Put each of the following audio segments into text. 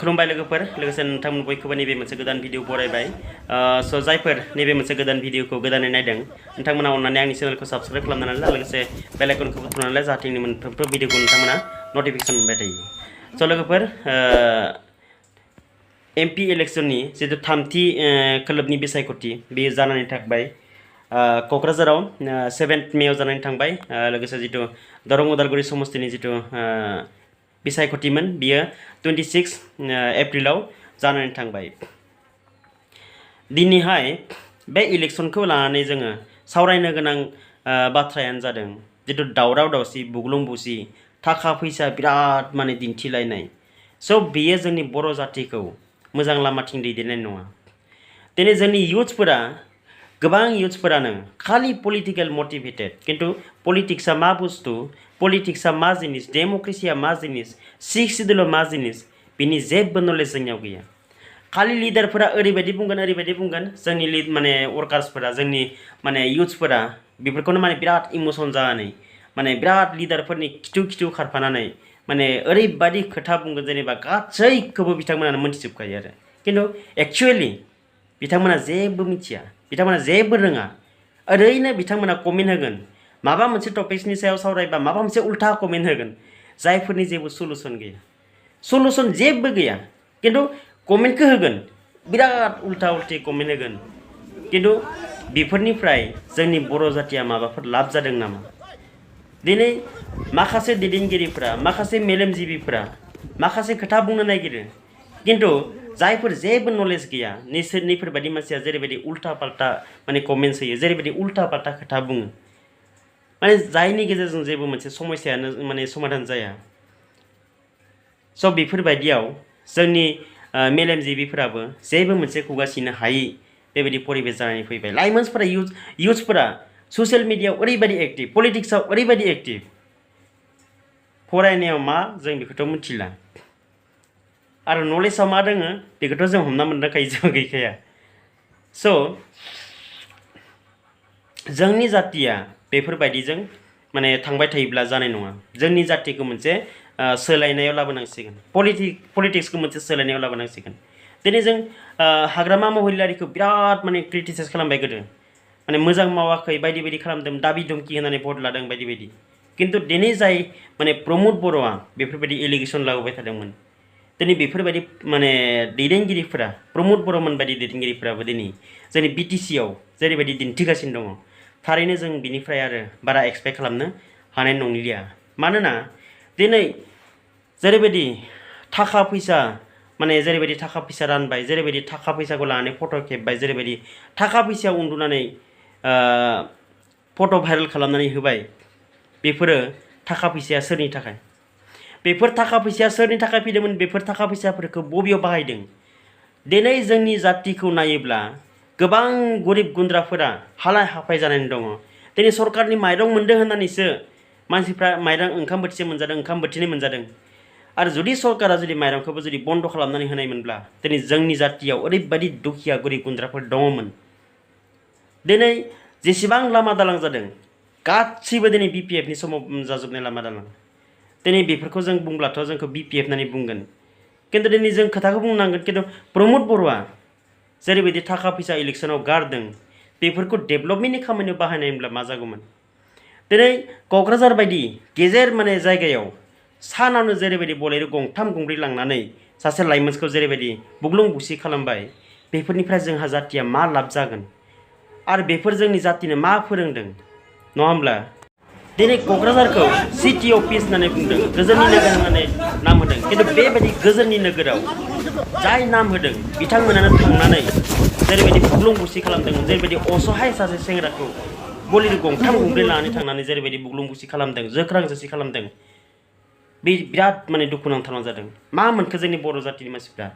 खुलुमबाय लोगोफोर लोगोसे नोंथांमोन बयखौबो नैबे मोनसे गोदान भिडिअ बरायबाय स' जायफोर नैबे मोनसे गोदान भिडिअखौ गोदानै नायदों नोंथांमोना अन्नानै आंनि चेनेलखौ साबस्क्राइब खालामनानै ला लोगोसे बेल आइकनखौबो थुनानै ला जाहाथे आंनि मोनफ्रोमबो भिडिअखौ नोंथांमोना नटिफिकेसन मोनबाय थायो स' लोगोफोर MP इलेक्शननि जितु थामथि खोलोबनि बिसायख'थि बेयो जानानै थांबाय क'क्राझाराव 7 मेआव जानानै थांबाय लोगोसे जितु दरं उदालगुरि समस्तिनि जितु बिसायख'थिमोन बियो 26 एप्रिलाव जानानै थांबाय दिनैहाय बे इलेक्शनखौ लानानै जोङो सावरायनो गोनां बाथ्रायानो जादों जितु दावराव दावसि बुग्लुं बुसि थाखा फैसा बिराद माने दिन्थिलायनाय स' बेयो जोंनि बर' जातिखौ मोजां लामाथिं दैदेननाय नङा दिनै जोंनि इयुथ्सफोरा गोबां इयुथ्सफोरानो खालि पलिटिकेल मटिभेटेड किन्तु पलिटिक्सआ मा बुस्थु पलिटिक्सआ मा जिनिस डेम'क्रेसिया मा जिनिस सिक्स सिडुलआ मा जिनिस बिनि जेबो नलेज जोंनियाव गैया खालि लिडारफोरा ओरैबायदि बुंगोन जोंनि लिड माने वर्कार्सफोरा जोंनि माने इयुथ्सफोरा बेफोरखौनो माने बिराद इमोसन जानानै माने बिराद लिडारफोरनि खिथु खारफानानै माने ओरैबायदि खोथा बुंगोन जेनेबा गासैखौबो बिथांमोनानो मोनथिजोबखायो आरो किन्तु एक्चुवेलि बिथांमोना जेबो मिथिया बिथांमोना जेबो रोङा ओरैनो बिथांमोना कमेन्ट होगोन माबा मोनसे टपिक्सनि सायाव सावरायबा माबा मोनसे उल्था कमेन्ट होगोन जायफोरनि जेबो सलुसन गैया सलुसन जेबो गैया किन्तु कमेन्टखौ होगोन बिराद उल्था उल्थि कमेन्ट होगोन किन्तु बेफोरनिफ्राय जोंनि बर' जातिया माबाफोर लाब जादों नामा दिनै माखासे दैदेनगिरिफोरा माखासे मेलेमजिबिफोरा माखासे खोथा बुंनो नागिरो किन्तु जायफोर जेबो नलेज गैया नैफोरबायदि मानसिया जेरैबायदि उल्था पाल्टा माने कमेन्ट्स होयो जेरैबायदि उल्था पाल्टा खोथा बुङो माने जायनि गेजेरजों जेबो मोनसे समस्यायानो माने समाधान जाया स' बेफोरबायदियाव जोंनि मेलेमजिबिफोराबो जेबो मोनसे खुगासिनो हायि बेबायदि परिबेस जानानै फैबाय लाइमोनफोरा इयुथ्सफोरा ससियेल मिडियायाव ओरैबायदि एक्टिभ पलिटिक्सआव ओरैबायदि एक्टिभ फरायनायाव मा जों बेखौथ' मिथिला आरो नलेजआव मा दोङो बेखौथ' जों हमना मोनदांखायो जों गैखाया स' जोंनि जातिया बेफोरबायदिजों माने थांबाय थायोब्ला जानाय नङा जोंनि जातिखौ मोनसे सोलायनायाव लाबोनांसिगोन पलिटिक्सखौ मोनसे सोलायनायाव लाबोनांसिगोन दिनै जों हाग्रामा महिलारिखौ बिराद माने क्रिटिसाइज खालामबाय गोदो माने मोजां मावाखै बायदि बायदि खालामदों दाबि धमकि होनानै भट लादों बायदि बायदि किन्तु दिनै जाय माने प्रमद बर'आ बेफोरबायदि एलिगेसन लाबोबाय थादोंमोन दिनै बेफोरबायदि माने दैदेनगिरिफोरा प्रमद बर'मोन बायदि दैदेनगिरिफोराबो दिनै जोंनि बिटिसिआव जेरैबायदि दिन्थिगासिनो दङ थारैनो जों बिनिफ्राय आरो बारा एक्सपेक्ट खालामनो हानाय नंलिया मानोना दिनै जेरैबायदि थाखा फैसा माने जेरैबायदि थाखा फैसा रानबाय जेरैबायदि थाखा फैसाखौ लानानै फट' खेबबाय जेरैबायदि थाखा फैसायाव उन्दुनानै फट' भाइरेल खालामनानै होबाय बेफोरो थाखा फैसाया सोरनि थाखाय बेफोर थाखा फैसाया सोरनि थाखाय फैदोंमोन बेफोर थाखा फैसाफोरखौ बबेयाव बाहायदों दिनै जोंनि जातिखौ नायोब्ला गोबां गरिब गुन्द्राफोरा हालाय हाफाय जानानै दङ दिनै सरकारनि माइरं मोन्दों होननानैसो मानसिफ्रा माइरं ओंखाम बोथिसे मोनजादों ओंखाम बोथिनै मोनजादों आरो जुदि सरकारा जुदि माइरंखौबो जुदि बन्द खालामनानै होनायमोनब्ला दिनै जोंनि जातियाव ओरैबायदि दुखिया गरिब गुन्द्राफोर दङमोन दिनै जेसेबां लामा दालां जादों गासैबो दिनै BPFनि समाव जाजोबनाय लामा दालां दिनै बेफोरखौ जों बुंब्लाथ' जोंखौ BPF होननानै बुंगोन किन्तु दिनै जों खोथाखौ बुंनांगोन किन्तु प्रमद बर'आ जेरैबायदि थाखा फैसा इलेक्सनाव गारदों बेफोरखौ डेभेलपमेन्टनि खामानियाव बाहायनायमोनब्ला मा जागौमोन दिनै क'क्राझार बायदि गेजेर माने जायगायाव सानावनो जेरैबायदि बलेरो गंथाम गंब्रै लांनानै सासे लाइमोनखौ जेरैबायदि बुग्लुं बुसि खालामबाय बेफोरनिफ्राय जोंहा जातिया मा लाब जागोन आरो बेफोर जोंनि जातिनो मा फोरोंदों नङा होमब्ला दिनै क'क्राझारखौ सिटि अफिस होननानै बुंदों गोजोननि नोगोर होननानै नाम होदों किन्तु बेबायदि गोजोननि नोगोराव जाय नाम होदों बिथांमोनानो थांनानै जेरैबायदि बुग्लुं बुसि खालामदोंमोन जेरैबायदि असहाय सासे सेंग्राखौ बलेरो गंथाम गंब्रै लानानै थांनानै जेरैबायदि बुग्लुं बुसि खालामदों जोख्रां जोसि खालामदों बे बिराद माने दुखुनांथाव जादों मा मोनखो जोंनि बर' जातिनि मानसिफ्रा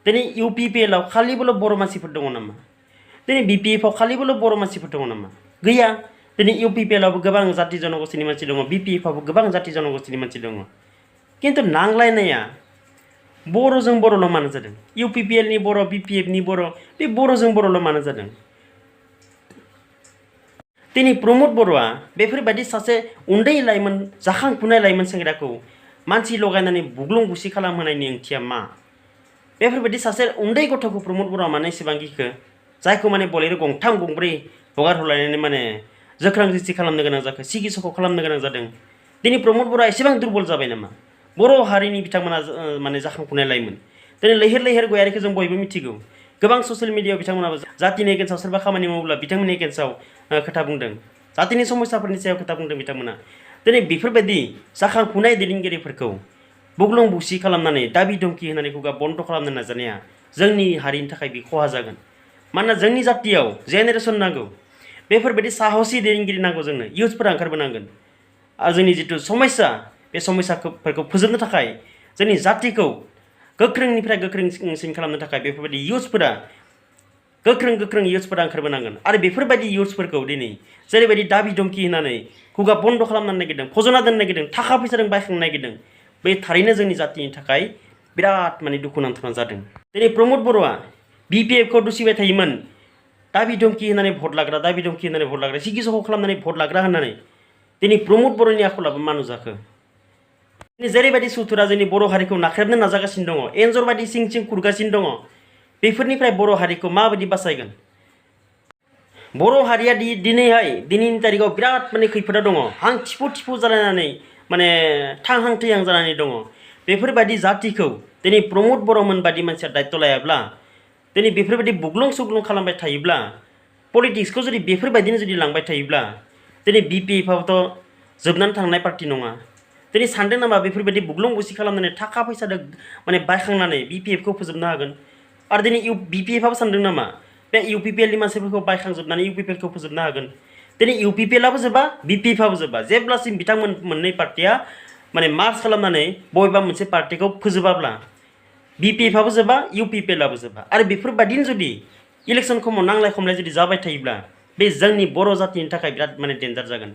दिनै UPPL आव खालिबोल' बर' मानसिफोर दङ नामा दिनै BPF आव खालिबोल' बर' मानसिफोर दङ नामा गैया दिनै UPPL आवबो गोबां जाति जनगोष्ठीनि मानसि दङ BPF आवबो गोबां जाति जनगोष्ठीनि मानसि दङ किन्तु नांलायनाया बर'जों बर'ल' मानो जादों UPPL नि बर' BPF नि बर' बे बर'जों बर'ल' मानो जादों दिनै प्रमद बर'आ बेफोरबायदि सासे उन्दै लाइमोन जाखांफुनाय लाइमोन सेंग्राखौ मानसि लगायनानै बुग्लुं बुसि खालामहोनायनि ओंथिया मा बेफोरबायदि सासे उन्दै गथ'खौ प्रमद बर'आ माने एसेबां गिखो जायखौ माने बलेरो गंथाम गंब्रै हगार हरलायनानै माने जोख्रां जोख्रि खालामनो गोनां जाखो सिगि सख' खालामनो गोनां जादों दिनै प्रमद बर'आ एसेबां दुरबल जाबाय नामा बर' हारिनि बिथांमोना माने जाखांफुनाय लाइमोन दिनै लैहोर लैहोर गयारिखौ जों बयबो मिथिगौ गोबां ससियेल मिडियायाव बिथांमोनाबो जातिनि एगेन्स्टआव सोरबा खामानि मावोब्ला बिथांमोननि एगेन्स्टआव खोथा बुंदों जातिनि समस्याफोरनि सायाव खोथा बुंदों बिथांमोना दिनै बेफोरबायदि जाखांफुनाय दैदेनगिरिफोरखौ बुग्लुं बुसि खालामनानै दाबि धमखि होनानै खुगा बन्द खालामनो नाजानाया जोंनि हारिनि थाखाय बे खहा जागोन मानोना जोंनि जातियाव जेनेरेसन नांगौ बेफोरबायदि साहसि दैदेनगिरि नांगौ जोंनो इयुथफोरा ओंखारबोनांगोन आरो जोंनि जिथु समस्या बे समस्याफोरखौ फोजोबनो थाखाय जोंनि जातिखौ गोख्रोंनिफ्राय गोख्रोंसिन खालामनो थाखाय बेफोरबायदि इयुथफोरा गोख्रों इयुथफोरा ओंखारबोनांगोन आरो बेफोरबायदि इयुथफोरखौ दिनै जेरैबायदि दाबि धमखि होनानै खुगा बन्द खालामनो नागिरदों फज'ना दोननो नागिरदों थाखा फैसाजों बायखांनो नागिरदों बे थारैनो जोंनि जातिनि थाखाय बिराद माने दुखुनांथाव जादों दिनै प्रमद बर'आ BPF खौ दुसिबाय थायोमोन दाबि धमखि होनानै भट लाग्रा दाबि धमखि होनानै भट लाग्रा सिगि सख' खालामनानै भट लाग्रा होननानै दिनै प्रमद बर'नि आखलाबो मानु जाखो जेरैबायदि सुथुरा जोंनि बर' हारिखौ नाख्रेबनो नाजागासिनो दङ एन्जर बायदि सिं सिं खुरगासिनो दङ बेफोरनिफ्राय बर' हारिखौ माबायदि बासायगोन बर' हारिया दिनैनि तारिखाव बिराद माने खैफोदाव दङ हां थिफु थिफु जालायनानै माने थांहां थैहां जानानै दङ बेफोरबायदि जातिखौ दिनै प्रमद बर'मोन बादि मानसिया दायित्व लायाब्ला दिनै बेफोरबायदि बुग्लुं सुग्लुं खालामबाय थायोब्ला पलिटिक्सखौ जुदि बेफोरबायदिनो जुदि लांबाय थायोब्ला दिनै BPF-आबोथ' जोबनानै थांनाय पार्टि नङा दिनै सानदों नामा बेफोरबायदि बुग्लुं बुसि खालामनानै थाखा फैसाजों माने बायखांनानै BPF-खौ फोजोबनो हागोन आरो दिनै BPF-आबो सानदों नामा बे UPPL-नि मानसिफोरखौ बायखांजोबनानै UPPL-खौ फोजोबनो हागोन दिनै UPPL-आबो जोबा BPF-आबो जोबा जेब्लासिम बिथांमोन मोननै पार्टिया माने मार्च खालामनानै बबेबा मोनसे पार्टिखौ फोजोबाब्ला BPF-आबो जोबा UPPL-आबो जोबा आरो बेफोरबायदिनो जुदि इलेक्सन समाव नांलाय खमलाय जुदि जाबाय थायोब्ला बे जोंनि बर' जातिनि थाखाय बिराद माने डेन्जार जागोन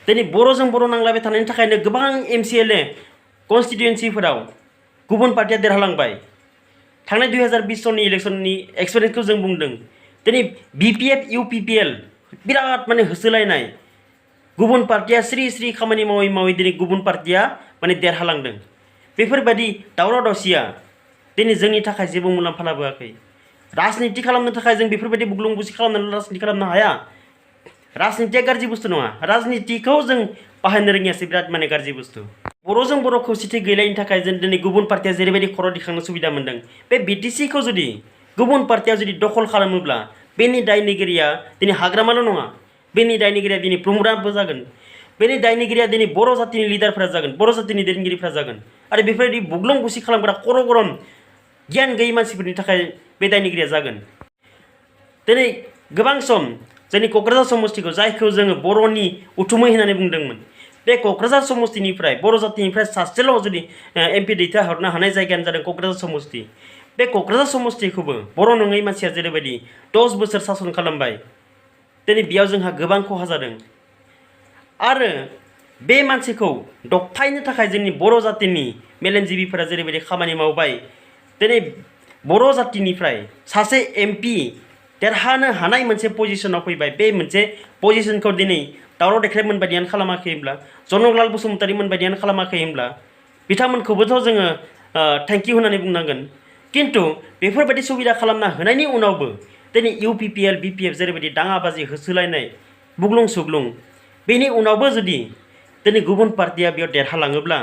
दिनै बर'जों बर' नांलायबाय थानायनि थाखायनो गोबां MCLA कन्स्टिटुयेन्सिफोराव गुबुन पार्टिया देरहालांबाय थांनाय 2020 सननि इलेक्सननि एक्सपिरियेन्सखौ जों बुंदों दिनै BPF UPPL बिराद माने होसोलायनाय गुबुन पार्टिया स्रि स्रि खामानि मावै मावै दिनै गुबुन पार्टिया माने देरहालांदों बेफोरबायदि दावराव दावसिया दिनै जोंनि थाखाय जेबो मुलाम्फा लाबोआखै राजनिति खालामनो थाखाय जों बेफोरबायदि बुग्लुं बुसि खालामनानै राजनिति खालामनो हाया राजनितिया गाज्रि बुस्थु नङा राजनितिखौ जों बाहायनो रोङियासो बिराद माने गाज्रि बुस्थु बर'जों बर' खौसेथि गैलायनि थाखाय जों दिनै गुबुन पार्टिया जेरैबायदि खर' दिखांनो सुबिदा मोन्दों बे BTC-खौ जुदि गुबुन पार्टिया जुदि दखल खालामोब्ला बेनि दायनिगिरिया दिनै हाग्रामाल' नङा बेनि दायनिगिरिया दिनै प्रमदाबो जागोन बेनि दायनिगिरिया दिनै बर' जातिनि लिडारफोरा जागोन बर' जातिनि दैदेनगिरिफोरा जागोन आरो बेफोरबायदि बुग्लुं बुसि खालामग्रा खर' गरम गियान गैयै मानसिफोरनि थाखाय बे दायनिगिरिया जागोन दिनै गोबां सम जोंनि क'क्राझार समस्तिखौ जायखौ जोङो बर'नि उथुमै होननानै बुंदोंमोन बे क'क्राझार समस्तिनिफ्राय बर' जातिनिफ्राय सासेल' जुदि MP दैथायहरनो हानाय जायगायानो जादों क'क्राझार समस्ति बे क'क्राझार समस्तिखौबो बर' नङै मानसिया जेरैबायदि 10 बोसोर सासन खालामबाय दिनै बेयाव जोंहा गोबां खहा जादों आरो बे मानसिखौ दबथायनो थाखाय जोंनि बर' जातिनि मेलेमजिबिफोरा जेरैबायदि खामानि मावबाय दिनै बर' जातिनिफ्राय सासे MP देरहानो हानाय मोनसे पजिशनाव फैबाय बे मोनसे पजिशनखौ दिनै दावराव देख्रेबमोन बायदियानो खालामाखैब्ला जनकलाल बसुमतारीमोन बायदियानो खालामाखैब्ला बिथांमोनखौबोथ' जोङो थेंक इउ होननानै बुंनांगोन किन्तु बेफोरबायदि सुबिदा खालामना होनायनि उनावबो दिनै UPPL BPF जेरैबायदि दाङाबाजि होसोलायनाय बुग्लुं सुग्लुं बेनि उनावबो जुदि दिनै गुबुन पार्टिया बेयाव देरहालाङोब्ला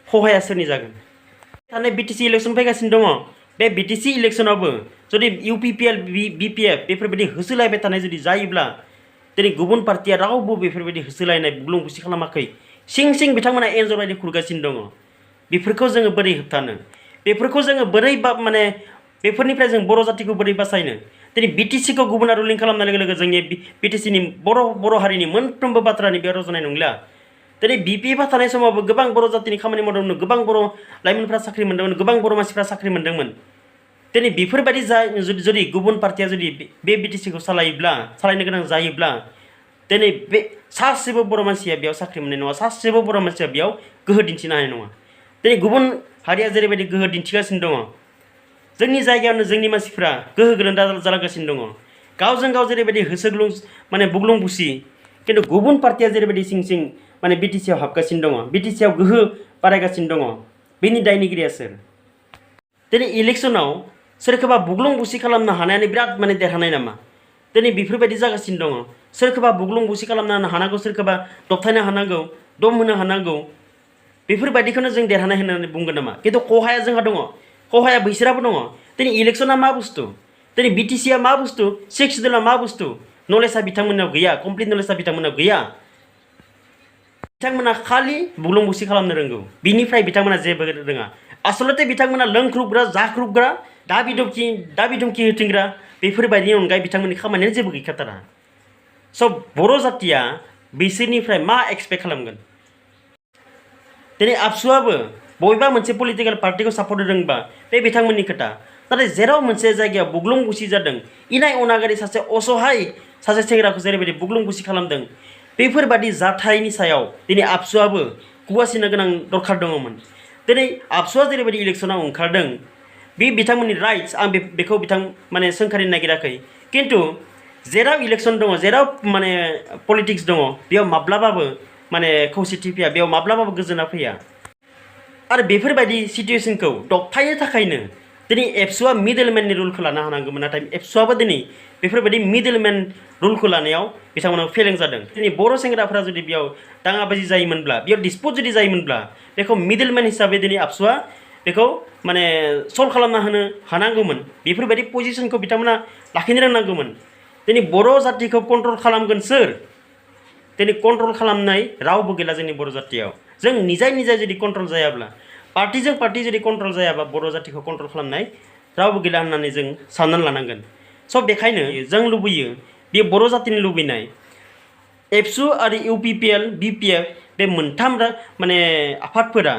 खहाया सोरनि जागोन थानाय BTC इलेक्सन फैगासिनो दङ बे BTC इलेक्सनावबो जुदि UPPL BPF बेफोरबायदि होसोलायबाय थानाय जुदि जायोब्ला दिनै गुबुन पार्टिया रावबो बेफोरबायदि होसोलायनाय बुग्लुं बुसि खालामाखै सिं सिं बिथांमोना एन्जर बायदि खुरगासिनो दङ बेफोरखौ जोङो बोरै होबथानो बेफोरखौ जोङो बोरै माने बेफोरनिफ्राय जों बर' जातिखौ बोरै बासायनो दिनै BTC-खौ गुबुना रुलिं खालामनाय लोगो लोगो जोंनि BTC-नि बर' हारिनि मोनफ्रोमबो बाथ्रानि बेयाव रज'नाय नंला दिनै BPF-आ थानाय समावबो गोबां बर' जातिनि खामानि मावदोंमोन गोबां बर' लाइमोनफ्रा साख्रि मोन्दोंमोन गोबां बर' मानसिफ्रा साख्रि मोन्दोंमोन दिनै बेफोरबायदि जुदि गुबुन पार्टिया जुदि बे BTC-खौ सालायनो गोनां जायोब्ला दिनै बे सासेबो बर' मानसिया बेयाव साख्रि मोननाय नङा सासेबो बर' मानसिया बेयाव गोहो दिन्थिनो हानाय नङा दिनै गुबुन हारिया जेरैबायदि गोहो दिन्थिगासिनो दङ जोंनि जायगायावनो जोंनि मानसिफ्रा गोहो गोलोन्दा जालांगासिनो दङ गावजों गाव जेरैबायदि होसोग्लुं माने बुग्लुं बुसि किन्तु गुबुन पार्टिया जेरैबायदि सिं सिं माने BTC-आव हाबगासिनो दङ BTC-आव गोहो बारायगासिनो दङ बेनि दायनिगिरिया सोर दिनै इलेक्शनाव सोरखौबा बुग्लुं बुसि खालामनो हानायानो बिराद माने देरहानाय नामा दिनै बेफोरबायदि जागासिनो दङ सोरखौबा बुग्लुं बुसि खालामनो हानांगौ सोरखौबा दबथायनो हानांगौ दम होनो हानांगौ बेफोरबायदिखौनो जों देरहानाय होननानै बुंगोन नामा खिन्थु खहाया जोंहा दङ खहाया बैसोराबो दङ दिनै इलेक्शना मा बुस्थु दिनै बिटिसिआ मा बुस्थु सिक्स शेड्युला मा बुस्थु नलेजआ बिथांमोननाव गैया कमप्लिट नलेजआ बिथांमोननाव गैया बिथांमोना खालि बुग्लुं बुसि खालामनो रोंगौ बिनिफ्राय बिथांमोना जेबो रोङा आसलते बिथांमोना लोंख्रुबग्रा जाख्रुबग्रा दाबि दुमखि होथिंग्रा बेफोरबायदिनि अनगायै बिथांमोननि खामानियानो जेबो गैखाथारा स' बर' जातिया बिसोरनिफ्राय मा एक्सपेक्ट खालामगोन दिनै आबसुआबो बबेबा मोनसे पलिटिकेल पार्टिखौ सापर्ट होदोंबा बे बिथांमोननि खोथा नाथाय जेराव मोनसे जायगायाव बुग्लुं बुसि जादों इनाय अनागारि सासे असहाय सासे सेंग्राखौ जेरैबायदि बुग्लुं बुसि खालामदों बेफोरबादि जाथायनि सायाव दिनै आबसुआबो गुवासिनो गोनां दरखार दङमोन दिनै आबसुआ जेरैबायदि इलेक्शनाव ओंखारदों बे बिथांमोननि राइट्स आं बेखौ माने सोंखारिनो नागिराखै किन्तु जेराव इलेक्शन दङ जेराव माने पलिटिक्स दङ बेयाव माब्लाबाबो माने खौसेथि फैया बेयाव माब्लाबाबो गोजोना फैया आरो बेफोरबायदि सिचुएसनखौ दबथायनो थाखायनो दिनै एबसुआ मिडलमेननि रुलखौ लानो हानांगौमोन नाथाय एबसुआबो दिनै बेफोरबायदि मिडलमेन रुलखौ लानायाव बिथांमोना फेलें जादों दिनै बर' सेंग्राफोरा जुदि बेयाव दाङाबाजि जायोमोनब्ला बेयाव डिसपुट जुदि जायोमोनब्ला बेखौ मिडलमेन हिसाबै दिनै आबसुआ बेखौ माने सल्भ खालामना होनो हानांगौमोन बेफोरबायदि पजिशनखौ बिथांमोना लाखिनो रोंनांगौमोन दिनै बर' जातिखौ कन्ट्रल खालामगोन सोर दिनै कन्ट्रल खालामनाय रावबो गैला जोंनि बर' जातियाव जों निजाय जुदि कन्ट्रल जायाब्ला पार्टिजों पार्टि जुदि कन्ट्रल जायाबा बर' जातिखौ कन्ट्रल खालामनाय रावबो गैला होननानै जों साननानै लानांगोन स' बेखायनो जों लुबैयो बे बर' जातिनि लुबैनाय एबसु आरो UPPL BPF बे मोनथाम माने आफादफोरा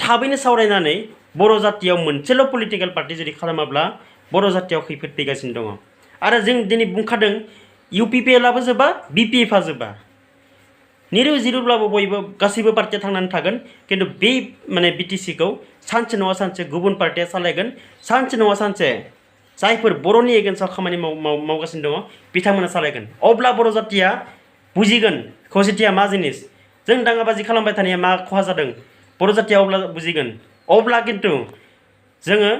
थाबैनो सावरायनानै बर' जातियाव मोनसेल' पलिटिकेल पार्टि जुदि खालामाब्ला बर' जातियाव खैफोद फैगासिनो दङ आरो जों दिनै बुंखादों UPPLआबो जोबा BPFआ जोबा निरुजिरुब्लाबो बयबो गासैबो पार्टिया थांनानै थागोन किन्तु बे माने बिटिसिखौ सानसे नङा सानसे गुबुन पार्टिया सालायगोन सानसे नङा सानसे जायफोर बर'नि एगेन्स्टआव खामानि मावगासिनो दङ बिथांमोना सालायगोन अब्ला बर' जातिया बुजिगोन खौसेथिया मा जिनिस जों दाङाबाजि खालामबाय थानाया मा खहा जादों बर' जातिया अब्ला बुजिगोन अब्ला किन्तु जोङो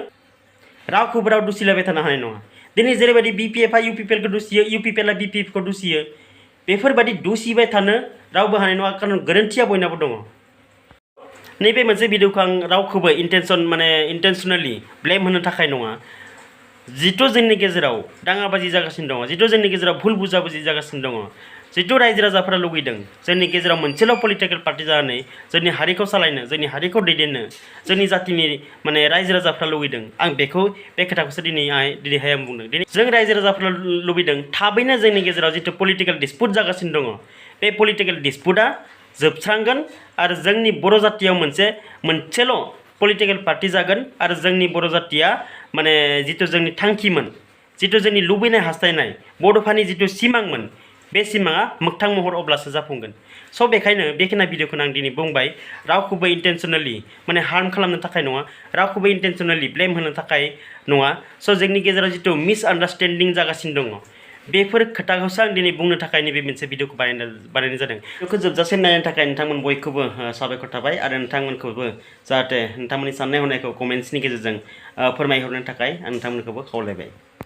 रावखौबो राव दुसिलायबाय थानो हानाय नङा दिनै जेरैबायदि BPFआ UPPLखौ दुसियो UPPLआ BPFखौ दुसियो बेफोरबायदि दुसिबाय थानो रावबो हानाय नङा खारन गोरोन्थिया बयनाबो दङ नैबे मोनसे भिडिअखौ आं रावखौबो इन्टेनसनेलि ब्लेम होनो थाखाय नङा जिथु जोंनि गेजेराव दाङाबाजि जागासिनो दङ जिथु जोंनि गेजेराव भुल बुजाबुजि जागासिनो दङ जिथु रायजो राजाफोरा लुगैदों जोंनि गेजेराव मोनसेल' पलिटिकेल पार्टि जानानै जोंनि हारिखौ सालायनो जोंनि हारिखौ दैदेननो जोंनि जातिनि माने रायजो राजाफ्रा लुगैदों आं बे खोथाखौसो दिनैहाय आं बुंदों दिनै जों रायजो राजाफ्रा लुबैदों थाबैनो जोंनि गेजेराव जिथु पलिटिकेल डिसपुट जागासिनो दङ बे पलिटिकेल डिसपुटआ जोबस्रांगोन आरो जोंनि बर' जातियाव मोनसेल' पलिटिकेल पार्टि जागोन आरो जोंनि बर' जातिया माने जिथु जोंनि थांखिमोन जिथु जोंनि लुबैनाय हास्थायनाय बड'फानि जिथु सिमांमोन बे सिमाङा मोगथां महर अब्लासो जाफुंगोन स' बेखायनो बेखिनि भिडिअखौनो आं दिनै बुंबाय रावखौबो इन्टेनसनेलि माने हार्म खालामनो थाखाय नङा रावखौबो इन्टेनसनेलि ब्लेम होनो थाखाय नङा स' जोंनि गेजेराव जिथु मिसआन्डारस्टेन्डिं जागासिनो दङ बेफोर खोथाखौसो आं दिनै बुंनो थाखाय नैबे मोनसे भिडिअखौ बानायनाय जादों बेखौ जोबजासिम नायनो थाखाय नोंथांमोन बयखौबो साबायखर थाबाय आरो नोंथांमोनखौबो जाहाथे नोंथांमोननि साननाय हनायखौ कमेन्ट्सनि गेजेरजों फोरमायहरनो थाखाय आं नोंथांमोनखौबो खावलायबाय